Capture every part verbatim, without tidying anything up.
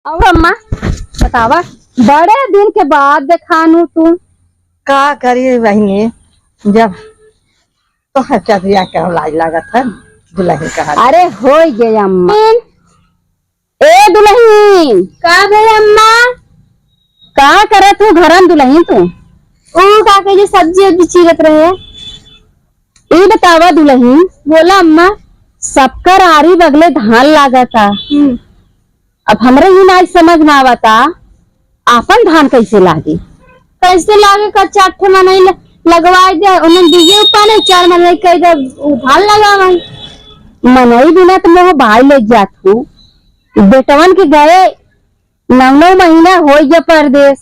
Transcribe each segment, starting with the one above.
और अम्मा, बतावा, बड़े दिन के बाद देखानू तू। का करी बहिनी, जब तो चढ़िया के लाज लागत है, दुलहिन कहा। अरे, होई गे अम्मा। ए दुलहिन। का भे अम्मा? का करत हू घरन दुलहिन तू? ऊ का कहे, सब्जी उब्जी चीरत रहे। ई बतावा दुलहिन। बोला अम्मा। सबकर आरी बगले धान लागता। हम्म। अब हमरे ही नाई समझ में आवता, आपन धान कैसे लागे? कैसे लागे? का चार ठे मनई ल-, लगवाए दे, उन्हें दीजिए ऊपर नहीं, चार मनई कह दे, उ धान लगावे। मनई बिना तो मोह भाई ले जात हूँ। बेटवन के गए नौ नौ महीना हो गया परदेश।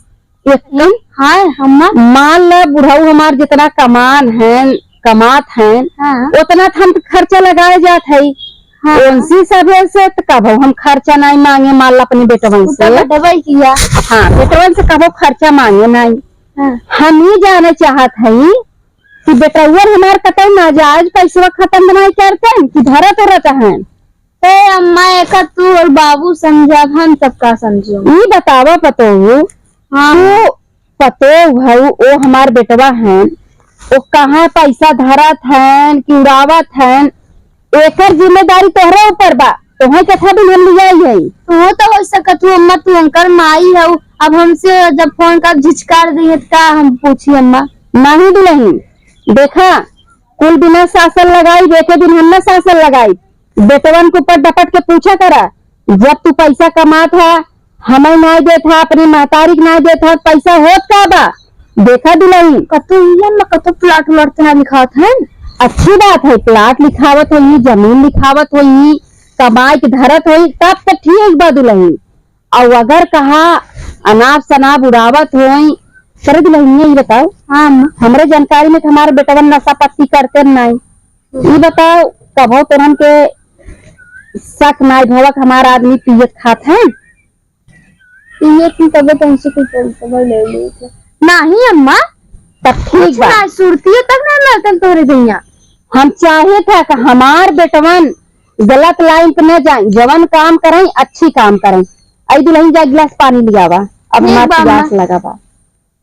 एक दिन हाय, हम्मा। मान ला बुढ़ऊ हमार जितना कमान है, कमात हैं, हाँ। उतना त हम खर्चा लगाए जात है। हाँ। उनसी सभे से त कभो हम खर्चा नाई मांगे, मान ला अपने बेटवन उ तो से। बेटवा ही किया। हाँ, बेटवन से कभो खर्चा मांगे नाई। हाँ। हम ई जाने चाहत हई कि बेटवन हमार कतई नाजायज पैसवा खत्म नाई करते हैं कि धरत उरत हैं। ए अम्मा, एका तू और बाबू समझब, हम सब का समझू? ई बतावा पतोहू, हाँ। तू पतोह हऊ, ओ हमार बेटवा हन, ओ कहाँ पैसा धरत हन कि उड़ावत हन, एकर जिम्मेदारी तोहरे ऊपर बा। तोहे कथा दिन हम लियाई है। तू तो हो सकत हूँ अम्मा, तू उनकर माई हऊ। अब हमसे जब फोन कर झिझकार दी है, त का हम पूछी अम्मा? नहीं दुलहिन, देखा, कुल बिना सासन लगाई, एके दिन हम ना सासन लगाई। बेटवन के ऊपर डपट के पूछा करा, जब तू पैसा कमात हा, हमें नाय देत हा, अपनी महतारी के नाय देत हा, पैसा होत का बा? देखा दुलहिन। कतो इयन में कतो प्लाट उलाट तो ना लिखावत है। अच्छी बात है, प्लाट लिखावत होई, जमीन लिखावत होई, कमाई के धरत होई, तब तो ठीक बा दुलहिन। और अगर कहा अनाप शनाप उड़ावत होई, करे दुलहिन, ये बताओ। हाँ, अम्मा। हमरे जानकारी में तो हमारे बेटवन नशा पत्ती करते नहीं। ई बताओ, कभो तोहन के शक नाई भवक हमार आदमी पियत खात है? पियत ही तबे तो हमसे कुछ समझ नहीं लेते। नहीं अम्मा, तब ठीक कुछ बा। ना, सुरतिये तक ना मिलतन तोहरे भैया। हम चाहे था कि हमार बेटवन गलत लाइन पे न जाए, जवन काम करें, अच्छी काम करें। आई दुलहिन, जा गिलास पानी लियावा, अब ठीक हमार बा, अम्मा। प्यास लगा बा।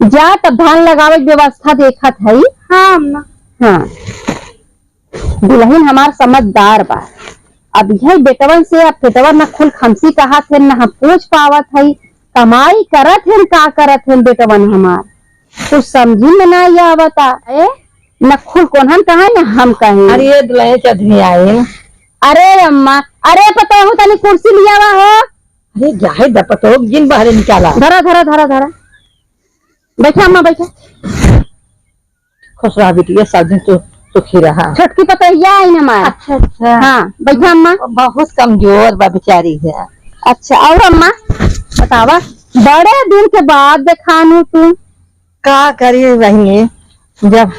जा तब धान लगावे के व्यवस्था देखत हई। हाँ, अम्मा। हाँ। दुलहिन हमार समझदार बा। अब यह बेटवन से अब बेटवन न खुल खमसी कहत है, न हम पूछ पावत हई, कमाई करत है, का करत है बेटवन हमार, कुछ समझी में ना आवता। ए, न खुल कोन्हन कहा न हम कहें। अरे ये दुलहिन चढ़नी आए। अरे अम्मा, अरे पतोहू तनी कुर्सी लियावा हो। अरे जाहे द पतोहू, जिन बाहरे निकाला। धरा, धरा, धरा, धरा। बैठा अम्मा, बैठा। खुश रहा बिटिया, सब दिन तू सुखी रहा। छोटकी पतोहिया आई न हमार। अच्छा, अच्छा। हाँ, बैठा अम्मा। बहुत कमजोर बा बेचारी है। अच्छा, और अम्मा बतावा, बड़े दिन के बाद देखानू तू। का करी बहिनी, जब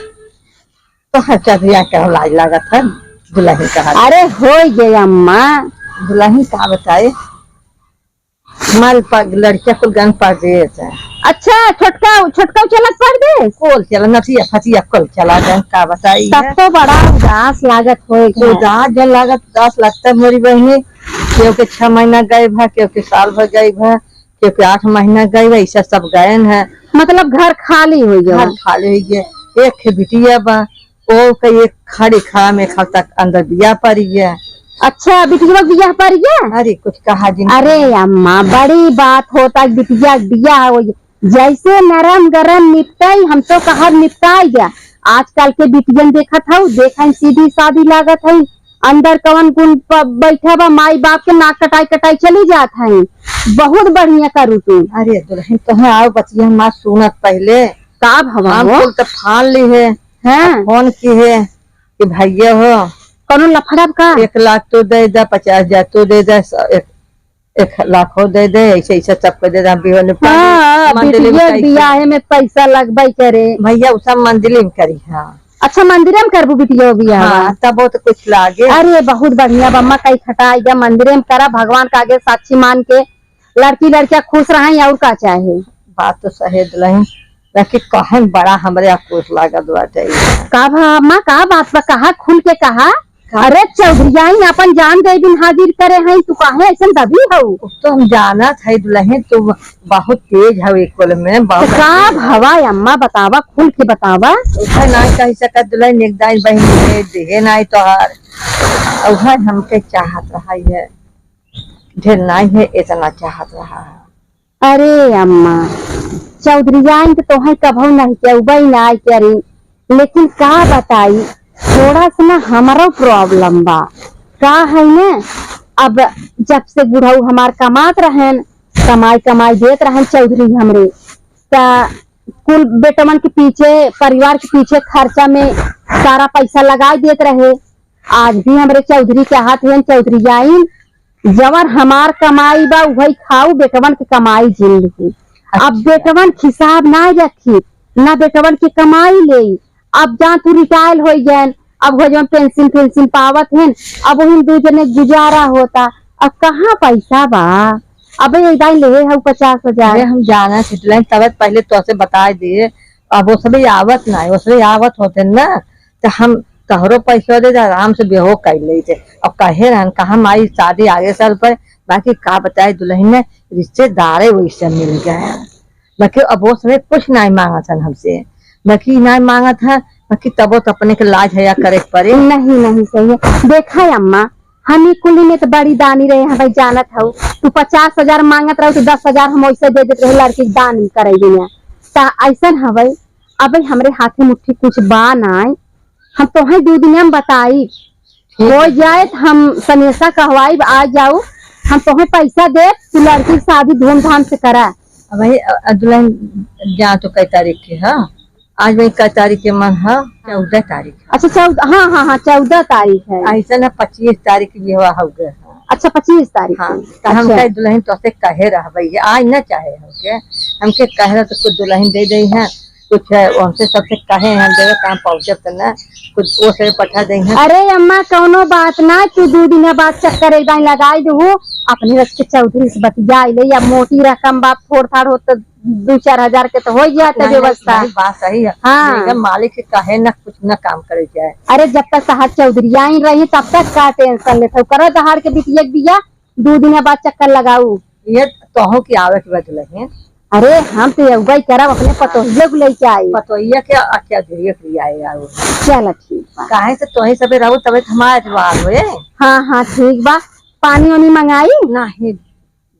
तो चढ़िया के लाज लागत है, दुलहिन कहा। अरे होई गे अम्मा। दुलहिन का बताए, माल पग लड़किया कुल गन परदेस है। अच्छा, छोटका, छोटका चलत परदेस? कुल चला, नथिया फतिया कुल चला गन, का बताई तब है। तो बड़ा उदास लागत होई है। उदास जन लागत, उदास लगता मोरी बहिनी। केहू के छह महीना गए भा, केहू के साल भर गए भा, केहू के आठ महीना गए भा, ऐसा सब गयन है। मतलब घर खाली हो गया? घर खाली हो गया। एक ठे बिटिया बा, ओ के एक खड़ी खड़ा में खल तक अंदर बियाह पड़ी है। अच्छा, बिटिया के बियाह पड़ी है? अरे कुछ कहा जिन। अरे अम्मा, बड़ी बात होता है, बिटिया के बियाह हो गया। जैसे नरम गरम निपटाई, हम तो कहब निपटाई गया। आजकल के बिटियन देखत हऊ, देखन सीधी सादी लागत है, अंदर कवन गुण प-, बैठा बा, माई बाप के नाक कटाई कटाई चली जात है। बहुत बढ़िया करू तू। अरे दुलहिन, तोहे आओ बतिया माँ सुनत पहले। का भवा हम हो? कुल तो ठान ली है। हाँ। फोन की है कि भैया हो, कौनो लफड़ा का? एक लाख तो दे दे, पचास हजार तो दे दे, स-, एक, एक लाख हो दे दे, ऐसे, ऐसे सबको दे दे, हम बिहने हाँ, मंदिर में बिटिया के करी। बियाहे में पैसा लगबे करे। भैया, उ सब मंदिर में करी, हाँ। अच्छा, मंदिर में करबू बिटिया बियाह? हाँ, तब बहुत कुछ लागे। अरे, बहुत बढ़िया बा, अम्मा कही खटाई जा, मंदिर में करा, भगवान का आगे साक्षी मान के लड़की लड़किया खुश रहे और का चाहे। बात तो सही दुलहिन, बाकी कहन बड़ा हमरे अफसोस लागत बाटे। का भा अम्मा, का बात बा, कहा खुल के कहा। अरे चौधरियाइन अपन जान दे बिन हाजिर करे हैं, तू काहे ऐसन दबी हऊ? तो हम जानत है दुलहिन, तू बहुत तेज हऊ एक कुल में, तो बहुत का तेज हऊ। भवा अम्मा बतावा, खुल के बतावा। उहे नाई कह सकत दुलहिन, एक दाई बहिन के देहे नाई तोहार, उहे हमके चाहत रहा है, ढेर नाई है, इतना चाहत रहा है। अरे अम्मा, चौधरियाइन के तोहे कभऊ नहीं केहू बई ना आई करी, लेकिन का बताई, थोड़ा सा ना हमरो problem बा। का है ने, अब जब से बुढ़ऊ हमार कमात रहन, कमाई कमाई देत रहन चौधरी हमरे, त कुल बेटवन के पीछे, परिवार के पीछे खर्चा में सारा पैसा लगाई देत रहे। आज भी हमरे चौधरी के हाथ में चौधरियाइन जवन हमार कमाई बा, उहई खाऊ, बेटवन के कमाई जिन लिही। अब अच्छा। बेटवन के हिसाब ना रखी, ना बेटवन के कमाई लेई। अब जा तू retire होइ गयन, अब हो जवन pension, pension पावत हन, अब उहिन दू जने गुजारा होता। अब कहाँ पैसा बा? अबे एक दाई लेहे हऊ पचास हजार। अरे हम जाना सिटलेन, तब पहले तोसे बताए दिए, अब वो सभी आवत ना, वो सभी आवत होते ना, तो हम तोहरो पैसा दे दे, आराम से बियाहो कर लेते। अब कहे रहन, कहा माई शादी आगे साल पर, बाकी का बताए दुलहिन ने, रिश्तेदारे वैसे मिल गए। बाकी अब वो समय कुछ नाई मांगत हन हमसे, बाकी नाई मांगत है, बाकी तबो तो अपने के लाज हया करे के पड़े। नहीं, नहीं सही है। देखा है अम्मा, हम ई कुली में तो बड़ी दानी रहे हैं भाई, जानत हऊ, तू पचास हजार मांगत रहू तो दस हजार हम वैसे दे देत रहे लड़की के दान करे बिना। ता ऐसन हवे, अबे हमरे हाथे मुट्ठी कुछ बा नाई, हम तोहे दू दिन में बताई, ठीक हो है। जाए तो हम सनेसा कहवाई, आ जाऊ, हम तोहे पैसा दे, तू लड़की की शादी धूमधाम से करा। अब भाई, अ, अ, दुलहिन जा तो कै तारीख के है? आज भाई कै तारीख के मन है? चौदह तारीख है। अच्छा, चौदह, हाँ, हाँ, हाँ, चौदह तारीख है। ऐसा ना, पच्चीस तारीख के बियाह हो गए है। अच्छा, पच्चीस तारीख हाँ, के। तो हम अच्छा। कहे दुलहिन तोसे कहे रह भैया, आज ना चाहे हमके, हमके कहे रह तो कुछ दुलहिन दे दे हैं, कुछ है, हमसे सबसे कहे हैं, देवे काम पहुँचत त ना, कुछ वो से पठा देंगे। अरे अम्मा, कौनो बात ना, तू दू दिन बाद चक्कर एक दाई लगाई दू, अपने रख के चौधरी से बतिया ले, या मोटी रकम बात थोड़ थाड़ हो तो दू चार हजार के तो हो जाते नहीं, व्यवस्था। नहीं, बात सही है। हाँ। लेकिन मालिक के कहे ना कुछ ना काम करे जाए। अरे जब तक तहार चौधरियाइन रही तब तक का tension लेत हो, करो दहाड़ के बिटिया के बिया, दू दिन बाद चक्कर लगाऊ। ये तोहू की आवे के बा दुलहिन। अरे, हम तो यउबई करब, अपने पतोहिया को लेके आई। पतोहिया के आ, क्या धीरे के लिए आए आओ। चला, ठीक बा। काहे से तोही सबे रहू, तबे तो हमारा एतवार होए। हाँ, हाँ, ठीक बा। पानी ओनी मंगाई? नहीं,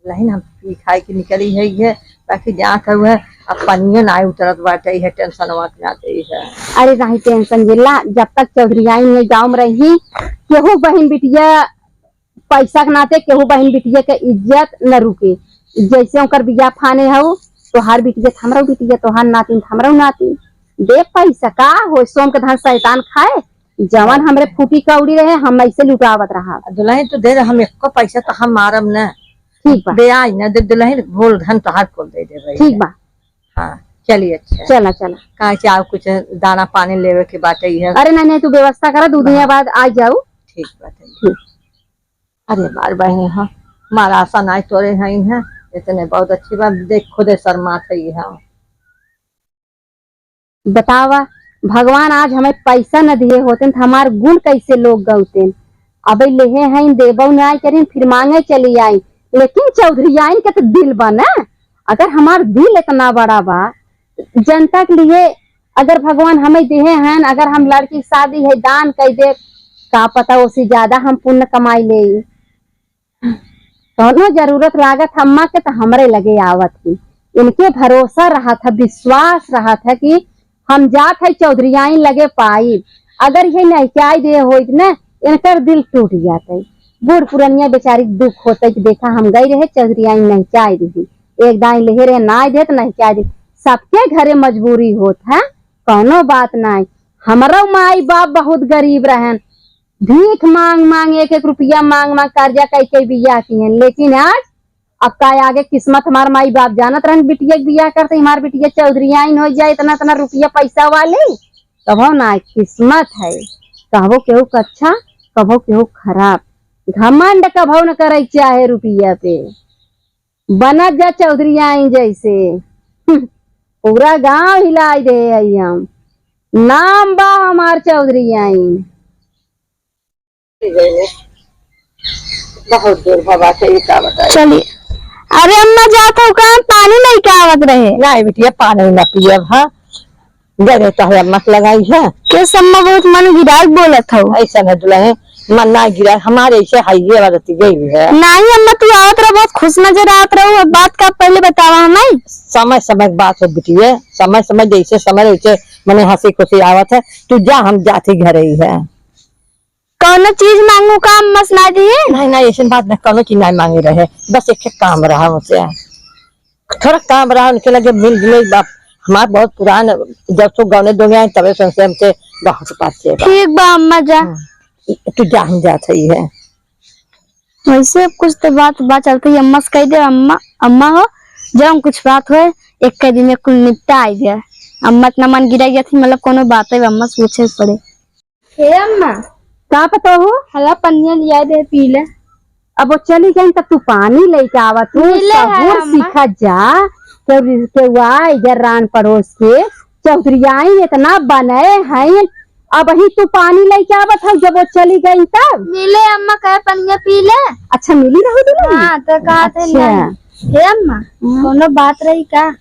नहीं, हम पी खाई के निकली है ये, बाकी जात हुए, अब पनियो ना उतरत बाटे, ये tension वात ना दे है। अरे, नहीं tension जिला, जब तक चौधरियाइन ये गाँव में रही, केहू बहिन बिटिया पैसा के नाते केहू बहिन बिटिया के इज्जत न रुके। जैसे ओकर बिया फाने हऊ, तोहार बिटिया त हमरो बिटिया, तोहार नातिन त हमरो नातिन। दे पैसा का हो, सोम के धान शैतान खाए, जवन हमरे फूटी कौड़ी रहे, हम ऐसे लुटावत रहा। दुलहिन तू दे दे, हम एको पैसा तो हम मारब न। ठीक बा। दे आई न, दे दुलहिन, भूल धन तोहार कुल दे दे भाई। ठीक बा। हाँ, चलिए, अच्छा। चला, चला। कहाँ से आओ, कुछ दाना पानी लेवे के बाटे ही है। अरे नहीं, नहीं, तू व्यवस्था करा, दू दिन हाँ। बाद आ जाऊ। ठीक बाटे। ठीक। अरे हमार बहिन, हाँ, हमार आशा नाई तोरे हई है, इतने बहुत अच्छी बात, देख खुदे शर्मात है ये, हाँ। बतावा, भगवान आज हमें पैसा न दिए होतेन, तो हमार गुण कैसे लोग गौतेन? अबे लेहे हैं, देबो नाई करें, फिर मांगे चली आई, लेकिन चौधरियाइन के तो दिल बा ना। अगर हमार दिल इतना बड़ा बा, जनता के लिए अगर भगवान हमें दिहे हैं, अगर हम लड़की की शादी है दान कर दे, का पता उससे ज्यादा हम पुण्य कमाई ले। कौनो जरूरत लागत अम्मा के तो हमरे लगे आवत ही। इनके भरोसा रहा था, विश्वास रहा था कि हम जात है चौधरियाइन लगे पाइब। अगर ये नहकाई दे होइत न, इनकर दिल टूट जाते। बूढ़ पुरनिया बेचारी के दुख होते कि देखा हम गई रहे चौधरियाइन नहकाई दी, एक दाई लेहे रहे नाई देत नहकाई दी। सबके घरे मजबूरी होत है, कौनो बात नाई। हमरो माई बाप बहुत गरीब रहन, भीख मांग मांग, एक एक रुपया मांग मांग कर्जा कई कई बियाह किहन, लेकिन आज अब का आगे किस्मत हमार माई बाप जानत रहन, बिटिया के बियाह करते हमार बिटिया चौधरियाइन हो जाए, इतना इतना रुपया पैसा वाली, कभो ना किस्मत है, कहबो केहू के अच्छा, कभो केहू खराब। घमंड कभो न करे के चाहे रुपया पे, बनत जा चौधरियाइन जैसे। हम्म, पूरा गांव हिलाई दे आई हम, नाम बा हमार चौधरियाइन। बहुत दूर बाबा के, ये का बताई। चली। अरे अम्मा, जात हो कहाँ? पानी लइके आवत रहे। नाहीं बिटिया, पानी ना पियब, हाँ। गए तो है अम्मा के लगाई है। के अम्मा, बहुत मन गिराए बोलत हो। ऐसा है दुल्हन, मन ना गिराए, हमारे ऐसे हाइये वाला तो गई है। नाहीं अम्मा, तू आवत रहो, बहुत खुश नजर आवत रहो। अब बात का पहले बतावा हमें। समय समय की बात है बिटिया, समय समय जैसे समय वैसे मने हँसी खुशी आवत है। तू जा, हम जाती घरे ही है। कौनो चीज मांगू का अम्मा, सुना दिए? नहीं, नहीं, ऐसन बात नहीं, कौनो चीज नहीं मांगे रहे, बस एक ठे काम रहा उनसे, थोड़ा काम रहा उनके लगे मिल जुले। बाप हमार बहुत पुरान, जब से गौने दुनिया है, तबे से उनसे हमसे बहुत बात है। ठीक बा अम्मा, जा। हाँ, तू जा, हम जात ही है। वैसे अब कुछ तो बात, बात चलती है, अम्मा से कह दे, अम्मा, अम्मा हो, जब कुछ बात हो, एक दिन में कुल निपटा आई जाए। अम्मा इतना मन गिरा गया थी, मतलब कौनो बात है, अम्मा सोचे पड़े। हे अम्मा। का पतोहू? हला पनिया लिया दे, पी ले। अब वो चली गई, तब तू पानी लेके आवत हो। मिले है सबूर अम्मा। सीखा जा, केहू, केहू आई जा रान पड़ोस के, चौधरी आई इतना बने हैं, अब ही तू पानी लेके आवत हो, जब वो चली गई तब। मिले अम्मा, कहे पनिया पी ले। अच्छा, मिली रहो दुल्हन? हाँ, तो कहा थे अच्छा। नहीं। हे अम्मा, हाँ। कौनो बात रही का?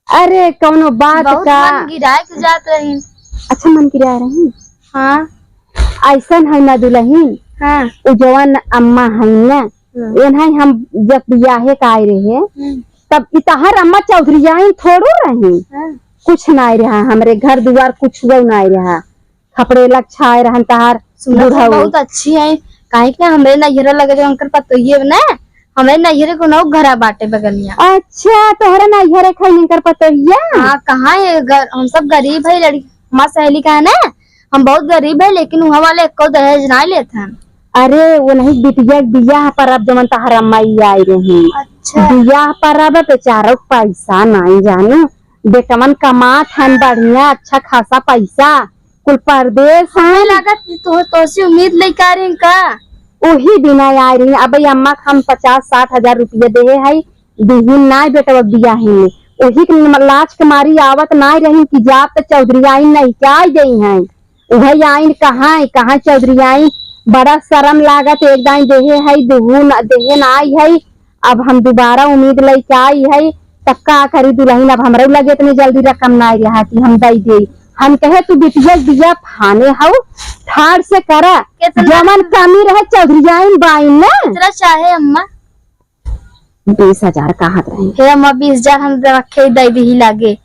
अरे, कौनो बात बहुत का? मन गिराए के जात रही। अच्छा, मन गिराए रही? हाँ। ऐसन है ना दुल्हन? हाँ। उ जवन अम्मा है ना, हम्म। एनही हम जब बियाहे के आए रहे, हम्म। तब इ तहार अम्मा चौधरी आइन थोड़ो रही। हाँ। कुछ नाई रहा, हमरे घर दुआर कुछ वो नाई रहा। खपड़ेला छाए रहन तहार सुनत है बुढ़ऊ। बहुत अच्छी है, काहे के हमरे नैहरे लगे जो उनकर पतोहिए ना, हमरे नैहरे को नौ घरा बाटे बगलिया। अच्छा, तोहरे नैहरे खाई इनकर पतोहिया? हाँ, कहाँ है घर, हम सब गरीब है लड़की, हमार सहेली का है ना, हम बहुत गरीब है, लेकिन वहाँ वाले एको दहेज ना लेत हन। अरे, वो नहीं, बिटिया के बियाह पर अब जवन तहार अम्मा ई आई रही। अच्छा। बियाह पर अब बेचारो पैसा नाई जानू, बेटवन कमात हन बढ़िया, अच्छा खासा पैसा, कुल परदेस हमें हन। लागत कि तो, तोसे उम्मीद लेके आ रही का? वही दिन आई रही। अब अम्मा के हम पचास साठ हजार रुपया देहे है, दिहिन नाई बेटवा बियाहे में। वही के लाज के मारी आवत नाई रही कि जाब त चौधरी आइन नहीं क्या आई गई हैं। उहे आइन कहाँ, कहाँ चौधरी आइन, बड़ा शर्म लागत। एक दाई देहे है, दुहू न, देहे नाई है। अब हम दोबारा उम्मीद लेके आई है, तब का करी दुल्हन, अब हमरे लगे इतनी जल्दी रकम नाई रहा कि हम दई दे। हम कहे तू बिटिया बिया फाने हऊ, ठाड़ से करा, कितना जवन कमी रहे चौधरी आइन बाइन ना। कितना चाहे अम्मा? बीस हजार कहत रही। हे अम्मा, बीस हजार हम रखे दे दी लागे।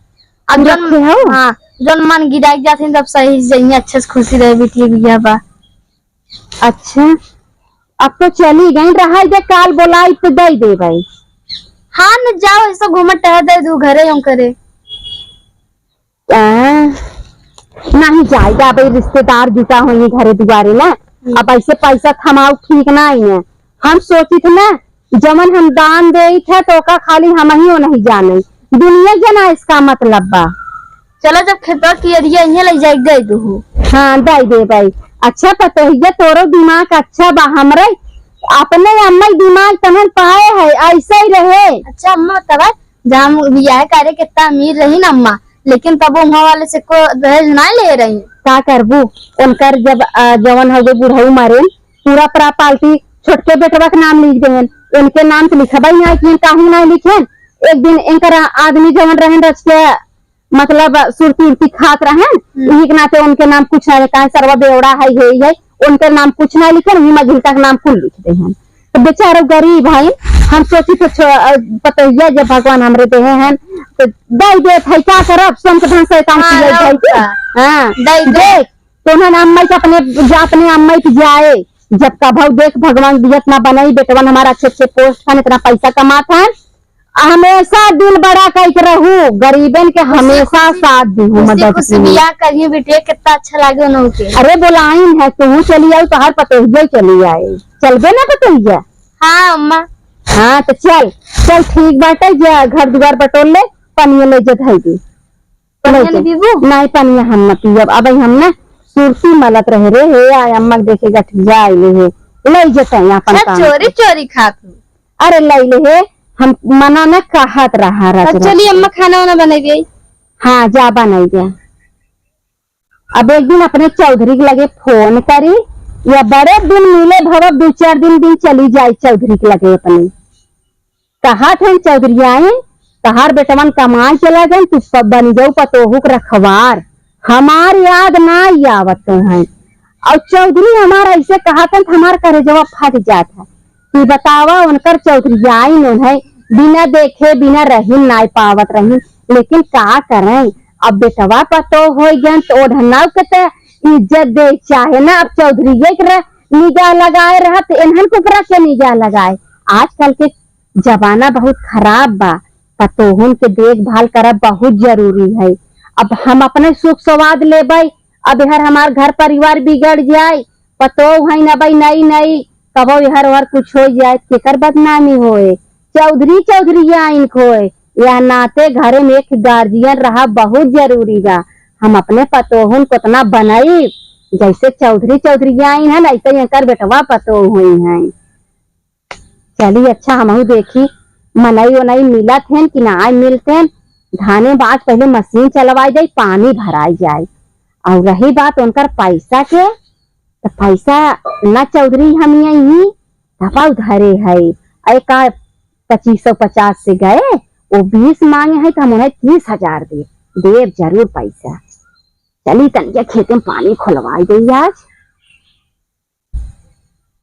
अब तू जौन, रखे हो? हाँ, जौन मन गिराई जात है, तब सही से जइए, अच्छे से खुशी रहे, बिटिया बिया बा। अच्छा, अब तो चली गई, रहा जे काल बोलाई तो दे दे भाई। हाँ, न जाओ, ऐसा घूमत टहर दे दू घरे यूं करे। आ, नहीं जाएगा, अब ये रिश्तेदार जुटा होई घरे दुआरे ना, हम्म। अब ऐसे पैसा थमाऊ ठीक नहीं है। हम सोचित ना, जवन हम दान देइत है, तो ओका खाली हम ही नहीं जाने, दुनिया जना इसका मतलब बा। चलो, जब खेतवा की एरिया इहे ले जाए, दे दू। हाँ, दे दे भाई। अच्छा, पतोहिया, तोरो दिमाग अच्छा बा, हमरे अपने अम्मा दिमाग तहन पाए है, ऐसे ही रहे। अच्छा अम्मा, तब जहाँ हम बियाह करे कितना अमीर रही ना अम्मा, लेकिन तब वहाँ वाले से को दहेज ना ले रही। का करबू, उनकर जब, अ, जवन हो गए बुढ़ऊ मरे, पूरा प्रॉपर्टी छोटके बेटवा के नाम लिख देहन, उनके नाम तो लिखबा ही ना कि काहे ना लिखेन। एक दिन इनकर आदमी जवन रहन रच के, मतलब, सुरती उरती खात रहन, हम्म। यही के नाते उनके नाम कुछ ना लिखा है, सरवा बेवड़ा है, हे है, उनके नाम कुछ ना लिखेन, वही मझिलका के नाम कुल लिख देहन। तो बेचारो गरीब है, हम सोची तो छ-, अ, पतोहिया जब भगवान हमरे देहे हैं, तो दे देत है, का करब, संत धन शैतान हाँ, किए और भाई के। का? हाँ, दे दे। देख, तो उन्होंने अम्मा के अपने, जा अपने अम्मा के जाए, जब कभऊ देख भगवान दियत ना बनाई, बेटवन हमारा अच्छे अच्छे पोस्ट पर इतना पैसा कमात है, हमेशा दिल बड़ा कह के रहू, गरीबन के खुशी हमेशा खुशी, साथ दीहू, खुशी मदद खुशी कीहू। बियाह करिए बिटिया, कितना अच्छा लागे उन्हों के। अरे बोलाइन है, तू चली आऊ, तोहर पतोहिया चली आए, चलबे ना पतोहिया? हाँ अम्मा। हाँ तो चल, चल ठीक बाटे, जा घर दुआर बटोर ले, पनिया ले जा धई दे। पनिया ले नहीं जा। पीबू? नहीं, पनिया हम ना पीब। अब हम ना सुरती मलत रहे रे, हे आय अम्मा के देखे गठिया आइले हे। ले जतई अपन अच्छा, काम। चोरी चोरी खात हूँ। अरे ले ले हे, हम मना ना कहत रहा रच तो रच चलिए के। अम्मा, खाना वाना बनाइए। हाँ, जा बनाई जा। अब एक दिन अपने चौधरी के लगे फोन करी, या बड़े दिन मिले भवा, दू चार दिन, दिन चली जाई चौधरी के लगे अपने। कहा थे चौधरी आइन, तहार बेटवन कमाए चला गए, तू प-, बन जाऊ पतोहू के रखवार। हमार याद ना आवत है। और चौधरी हमार ऐसे कहा थे, हमार करेजवा फट जात है। कि बतावा, उनकर चौधरी आइन उन्हें बिना देखे, बिना रही ना पावत रही। लेकिन का करें, अब बेटवा पतोह हो गए तो ओढ़नाव के तो इज्जत दे चाहे ना। अब चौधरी के रह-, निगाह लगाए रहा तो इन्हन के ऊपर के निगाह लगाए। आजकल के जमाना बहुत खराब बा, पतोहन के देखभाल करब बहुत जरूरी है। अब हम अपने सुख स्वाद लेबै, अब यार हमार घर परिवार बिगड़ जाए, पतोह है न भाई नई नई, कबो यार और कुछ हो जाए, केकर बदनामी होए, चौधरी चौधरी आइन होए। या नाते घरे में एक गार्जियन रहा बहुत जरूरी बा। हम अपने पतोहन को उतना बनाई, जैसे चौधरी चौधरी आइन है, ऐसे ही एकर बेटवा पतोह हुई हैं। चली अच्छा, हमहू देखी मनई ओनई मिलत हैं कि ना मिलत हैं। धाने बाज पहले मशीन चलवाई जाए, पानी भराई जाए। और रही बात उनकर पैसा के, तो पैसा ना चौधरी हम यही दबा उधारे है। अरे का पच्चीस सौ पचास से गए, वो बीस मांगे हैं तो हम उन्हें तीस हजार दे, देव जरूर पैसा। चली तनिया खेते में पानी खोलवाई दे आज।